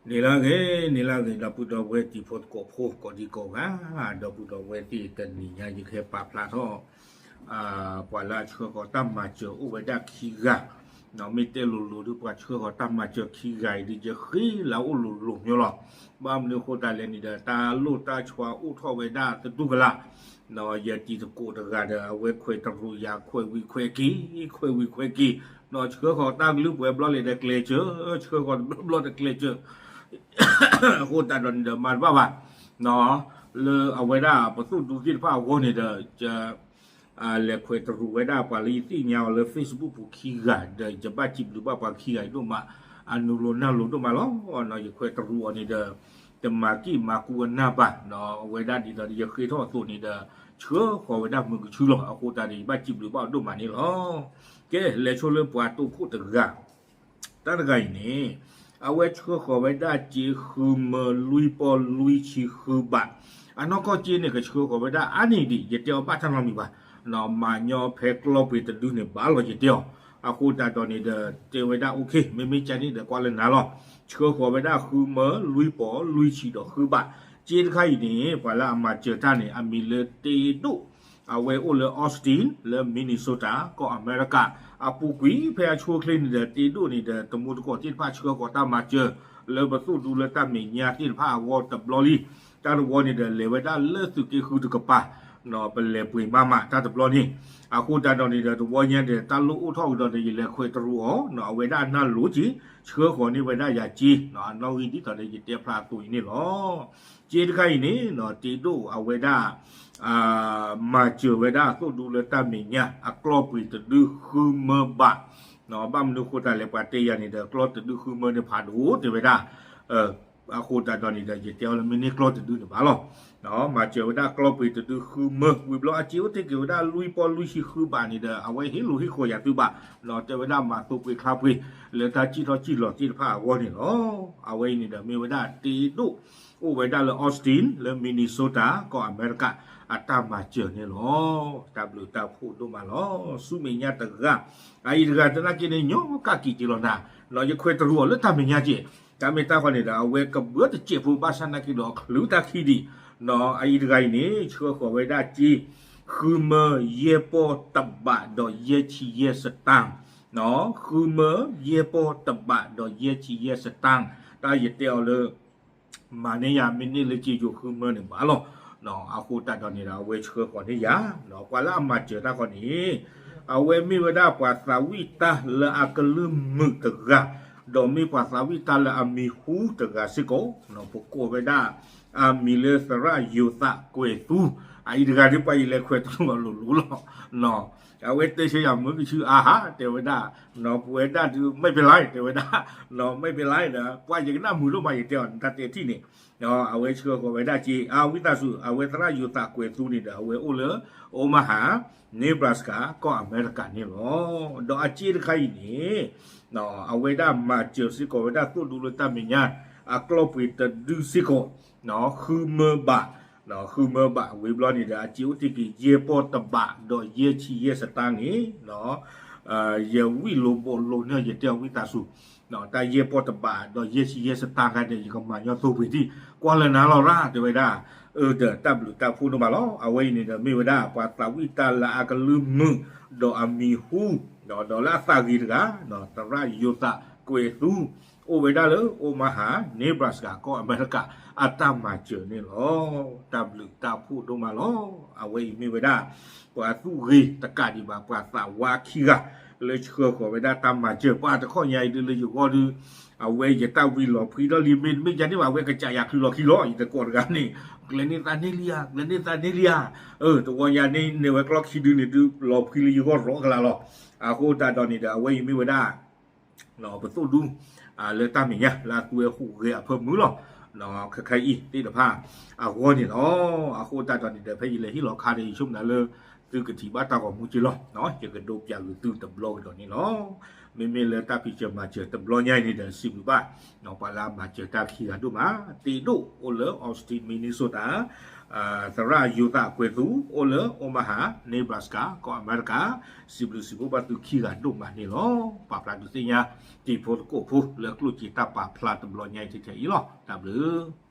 န့ၣ်လၢအဂ့ၤ န့ၣ်လၢအဂ့ၤ ဒီပုၢ်ဒီဝဲၢ်တံၤဖိသကိးဖိကိးဒံကိးဂၤ, ဒီပုၢ်ဒီဝဲၢ်သ့ၣ်တနံၤညါ ယကဟဲပာ်ဖျါထီၣ် ပှၤလၢအဆှၢဃီၤတၢ်မၤစၢၤအိၣ်ဝဲဒၣ်ခံဂၤ, မ့ၢ်တဲလိၤလိၤဒီး ပှၤဆှၢဃီၤတၢ်မၤစၢၤခံဂၤအံၤဒီး ယဃ့လၢအအိၣ်လိၤလိၤမးလီၤ. ဘၣ်မနုၤအဃိသတးလဲၣ်န့ၣ်ဒီး တၢ်လိၣ်တၢ်ဆှါအိၣ်ထီၣ်ဝဲဒၣ်တဒူၣ်ကလာ် ယတံၤသကိးတဂၤဒီး အဝဲခွဲးတရူးယၤ ခွဲးဝံၤခွဲးက့ၤ ခွဲးဝံၤခွဲးက့ၤ, ဆှၢဃီၤတၢ်ကလုၢ်ပှဲၤဘျီလဲၣ်ဒီးကျဲးစၢး, ဆှၢဃီၤတဘျီဘျီဒီးကျဲးစၢး, အဃိသတးဒီးန့ၣ်ဒီး မၤတဘၣ်ဘၣ်, လၢအဝဲဒၣ်ပသိၣ်ဒူသ့ၣ်တဖၣ်အဂီၢ်န့ၣ်ဒီး လဲၤခွဲးတရူးဝဲဒၣ်ပှၤလၢယသ့ၣ်ညါအီၤလၢ Facebook ပူၤခံဂၤဒီး ယဘၣ်စံးဘျုးဘၣ်ပှၤခံဂၤအံၤဒိၣ်မး, အနုာ်လိၤနၢ်လိၤဒိၣ်မးလီၤ. ယခွဲးတရူးအီၤန့ၣ်ဒီး တမၤကံၣ်မၤကူအနၢ်ဘၣ်, အဝဲဒၣ်ဒ်သိးဒီးယဃ့ထီၣ်အသိးန့ၣ်ဒီး ဆှၢဃီၤဝဲဒၣ်မုာ်ကဆူလီၤ. အဃိသတးဒီး ယဘၣ်စံးဘျုးဘၣ်အီၤဒိၣ်မးန့ၣ်လီၤ. ကဲ လဲၤဆိလၢပှၤတိခိၣ်တဂၤ တၢ်တဂၤအံၤန့ၣ် အဝဲဆှၢဃီၤဝဲဒၣ်စ့ဃုမၢလွံၢ်ပီၢ်လွံၢ်ဆံဃုဘး, အနီၢ်ကီၢ်စ့န့ၣ် ကဆှၢဃီၤဝဲဒၣ်အါန့ၢ်ဒံး ယတဲအီၤဘၣ်တၢ်နီတမံၤဘၣ်, မၤညီဖဲကျီပှ့ၤတဒုန့ၣ်ဘၣ်လီၤ ယတဲအီၤ. အဃိသတးဒီးန့ၣ်ဒီး တဲဝဲဒၣ် okay မ့မ့ၢ်ကန့ၣ်ဒီးကွၢ်လၢနၤလီၤ. ဆှၢဃီၤဝဲဒၣ်ဃုမၢလွံၢ်ပီၢ်လွံၢ်ဆံဒီးဃုဘး, စ့တခါအံၤန့ၣ် ပှၤလၢအမၤစၢၤတၢ်န့ၣ် အမံၤလၢတ့ဒိၣ် အဝဲအိၣ်လၢ Austin လၢ Minnesota ကီၢ်အမဲရကၤ, အပူၤကွံာ်ဖဲအဆိအချ့န့ၣ်ဒီး တ့ဒိၣ်န့ၣ်ဒီး တမူတကိးသ့ၣ်တဖၣ်ဆှၢဃီၤတၢ်မၤစၢၤ လၢပသိၣ်ဒူလၢတၢ်မဲာ်ညါသ့ၣ်တဖၣ်အဂီၢ်တဘျီလံ. တၢ်တဝီန့ၣ်ဒီး လဲၤဝဲဒၣ်လၢသုးက့ဃုတကပၤ, ပလဲၤပှ့ၤမးမးတၢ်တဘျီန့ၣ်, အဃိသတးဒီးန့ၣ်ဒီး တဝီညါဒီး တၢ်လိၣ်အိၣ်ထီၣ်ကဒီးဒီး ယလဲၤခွဲးတရူးအီၤ, အဝဲဒၣ်အနၢ်လိၤက့ၤ ဆှၢဃီၤန့ၢ်ဝဲဒၣ်ယၤစ့, အနီၣ်ဂံၢ်ဒ်သိးဒီးယတဲဖျါအသိးအံၤန့ၣ်လီၤ. စ့တခါအံၤန့ၣ် တ့ဒိၣ်အဝဲဒၣ် မၤစၢၤဝဲဒၣ်သိၣ်ဒူလၢတၢ်မဲာ်ညါ အကျီပှ့ၤတဒုဃုမၢဘး, ဘၣ်မနုၤအဃိသတးလဲၣ် ပှၤတဲယၤန့ၣ်ဒီး ကျီတဒုဃုမၢန့ၣ်ဖးဒိၣ်တဲဝဲဒၣ်, အဃိသတးဒီးန့ၣ်ဒီး ယတဲအီၤလၢမ့ၢ်န့ၢ်ကျီတဒုန့ၣ်ဘၣ်လီၤ. မၤစၢၤဝဲဒၣ်ကျီပှ့ၤတဒုဃုမၢ ဝံၤဘျီအစ့အိၣ်တ့ၢ်က့ၤဝဲဒၣ်လွံၢ်ပီၢ်လွံၢ်ဆံဃုဘးန့ၣ်ဒီး အဝဲဟ့ၣ်လိာ်ဟ့ၣ်ဃီၤယၤသုဘၣ်, တဲဝဲဒၣ်မၤသိပှ့ၤချါပှ့ၤ လၢတၢ်စံၣ်ထီၣ်စံၣ်လီၤသ့ၣ်တဖၣ်အဂီၢ်န့ၣ်လီၤ. အဝဲအံၤန့ၣ်ဒီးမ့ၢ်ဝဲဒၣ်တ့ဒိၣ် အိၣ်ဝဲဒၣ်လၢ Austin လၢ Minnesota ကီၢ်အမဲရကၤ အတၢ်မၤစၢၤန့ၣ်လီၤ. တၢ်ဘျုးတၢ်ဖှိၣ်ဒိၣ်မးလီၤ. ဆူမဲာ်ညါတဂၤ, အအံၤတဂၤသနာ်က့န့ၣ် ညီကၣ်ကံးက့ၤလီၤနၤ, ယခွဲးတရူးအီၤလၢတၢ်မဲာ်ညါက့ၤ, တၢ်မ့ၢ်တၢ်ဃီန့ၣ်ဒီး အဝဲကဘၢတစဲးဖိဘၣ်ဆၣ်သနာ်က့ဒီး ချုးတၢ်ခံဒံး, အအံၤတဂၤအံၤန့ၣ် ဆှၢဃီၤဝဲဒၣ်စ့ ဃုမၢယဲၢ်ပီၢ်တဘးဒီးယဲၢ်ဆံယဲၢ်စတၣ်, ဃုမၢယဲၢ်ပီၢ်တဘးဒီးယဲၢ်ဆံယဲၢ်စတၣ်, တၢ်ယတဲအီၤလၢ မၤန့ၢ်ယၤမ့ၢ်န့ၢ်လၢစ့ယိၤဃုမၢန့ၣ်ဘၣ်လီၤ. အဃိသတးဒီးန့ၣ်ဒီး အဝဲဆှၢဃီၤန့ၢ်ယၤ, ပှၤလၢအမၤစၢၤတၢ်ဃီန့ၣ် အဝဲမ့ၢ်ဝဲဒၣ်ပှၤသးဝံၣ်တၢ်လၢအကလုၢ်မုာ်တဂၤ, ဒီးမ့ၢ်ပှၤသးဝံၣ်တၢ်လၢအမံၤဟူတဂၤစ့ၢ်ကီး, ပကိးဝဲဒၣ် အမံၤလၢသရၣ်ယိၤသးကွဲးသူ, အအံၤတဂၤဒ်ပှၤယလဲၤခွဲးတရူးအီၤလိၤလိၤလီၤ. အဝဲတဲဆၢယၤမုာ်ကဆူအါဟး တဲဝဲဒၣ်, ပဝဲဒၣ်ဒုး မ့ၢ်ပလါ တဲဝဲဒၣ်, မ့ၢ်ပလါဒီး ပှၤယကနၣ်မုာ်ဒိၣ်မး ယတဲအီၤ တၢ်တဲထံၣ်န့ၣ်, အဝဲဆှၢဃီၤဝဲဒၣ်စ့ အဝံသးစူၤ အဝဲသရၣ်ယိၤသးကွဲးသူန့ၣ်ဒီး အဝဲအိၣ်လၢ Omaha, Nebraska ကီၢ်အမဲရကၤန့ၣ်လီၤ. ဒီးအစ့တခါအံၤန့ၣ် အဝဲဒၣ်မၤစၢၤစ့ၢ်ကီးဝဲဒၣ်သိၣ်ဒူလၢတၢ်မဲာ်ညါ အကျီၢ်ပှ့ၤတဒုစ့ၢ်ကီး, ဃုမၢဘး, ဃုမၢဘးဝံၤဘျီန့ၣ်ဒီး အစ့အိၣ်တ့ၢ်က့ၤယဲၢ်ပီၢ်တဘးဒီးယဲၢ်ဆံယဲၢ်စတၣ်န့ၣ် ယဝံၣ်လိာ်ဘိးလိာ်န့ၢ် ယတဲအဝံသးစူၤ, တၢ်ယဲၢ်ပီၢ်တဘးဒီးယဲၢ်ဆံယဲၢ်စတၣ်ခါဒီး ယကမၤညီသိပှ့ၤဒံး ကွၢ်လၢနၤလီၤရၣ် တဲဝဲဒၣ်, အၢဒီးတၢ်ဘျုးတၢ်ဖှိၣ်ဒိၣ်မးလီၤ. အဝဲအံၤန့ၣ်ဒီးမ့ၢ်ဝဲဒၣ် ပှၤသးဝံၣ်တၢ်လၢအကလုၢ်မုာ် ဒီးအမံၤဟူ ဒီးလၢအသးဂ့ၤတဂၤ, သရၣ်ယိၤသးကွဲးသူ အိၣ်ဝဲဒၣ်လၢ Omaha, Nebraska ကီၢ်အမဲရကၤ အတၢ်မၤစၢၤန့ၣ်လီၤ. တၢ်ဘျုးတၢ်ဖှိၣ်ဒိၣ်မးလီၤ. အဝဲအံၤမ့ၢ်ဝဲဒၣ် ပှၤသူၣ်ဂ့ၤတကးဒံးဘၣ် ပှၤသးဝါခံဂၤ လၢဆှၢဃီၤဝဲဒၣ်တၢ်မၤစၢၤ ပှၤတခီညါအံၤဒုးလၢယဂီၢ်ဒုး အဝဲယတၢ်ဝံၤလီၤဖှံထီၣ်လံ မ့တမ့ၢ်ယၤန့ၣ်ဘၣ် အဝဲကစၢ်ယၤချုးလီၤခံလီၤ ယတကိးတဂၤန့ၣ် ကျဲၤန့ၢ်သးန့ၢ်လံဧါ ကျဲၤန့ၢ်သးန့ၢ်လံဧါ, တဝီညါန့ၣ် န့ၢ်ဝဲကျီခံဒုန့ၣ်ဒုး လီၤဖှံလၢယဂီၢ်ရီကလာ်လီၤ. အဃိသတးဒီးန့ၣ်ဒီး အဝဲအံၤမ့ၢ်ဝဲဒၣ် ပသိၣ်ဒူ လၢတၢ်မဲာ်ညါ လၢအသူဝဲဟူးဂဲၤအဖၢမုၢ်လီၤ. ခဲခဲအံၤသ့ၣ်တဖၣ်အဂီၢ်န့ၣ်လီၤ. အဃိသတးဒီးန့ၣ်ဒီး ဖဲယလဲၤဟ့ၣ်လီၤခါဒီး ယဆိကမိၣ်လၢ သုကထံၣ်ဘၣ်တၢ်ဂီၤမူက့လီၤ. ယကဒိးပျးဂုာ်သုတဘျီကဒီးန့ၣ်လီၤ. မ့မ့ၢ်လၢတၢ်ဖံးစၢၤမၤစၢၤတဘျီညါအံၤန့ၣ်ဒီး စံးဘျုးဘၣ် ပှၤလၢအမၤစၢၤတၢ်ခံဂၤဒိၣ်မး တ့ဒိၣ်အိၣ်လၢ Austin Minnesota, သရၣ်ယိၤသးကွဲၤသူ အိၣ်လၢ Omaha Nebraska ကီၢ်အမဲရကၤ, စံးဘျုးစံးဖှိၣ်ဘၣ်သုခံဂၤဒိၣ်မးန့ၣ်လီၤ. ပာ်ဖျါဒုးသ့ၣ်ညါ တံၤဖိသကိးဖိလၢကျိၣ်စ့တၢ်ပာ်ဖျါတဘျီညါအံၤထဲအံၤလီၤ. တၢ်ဘျုး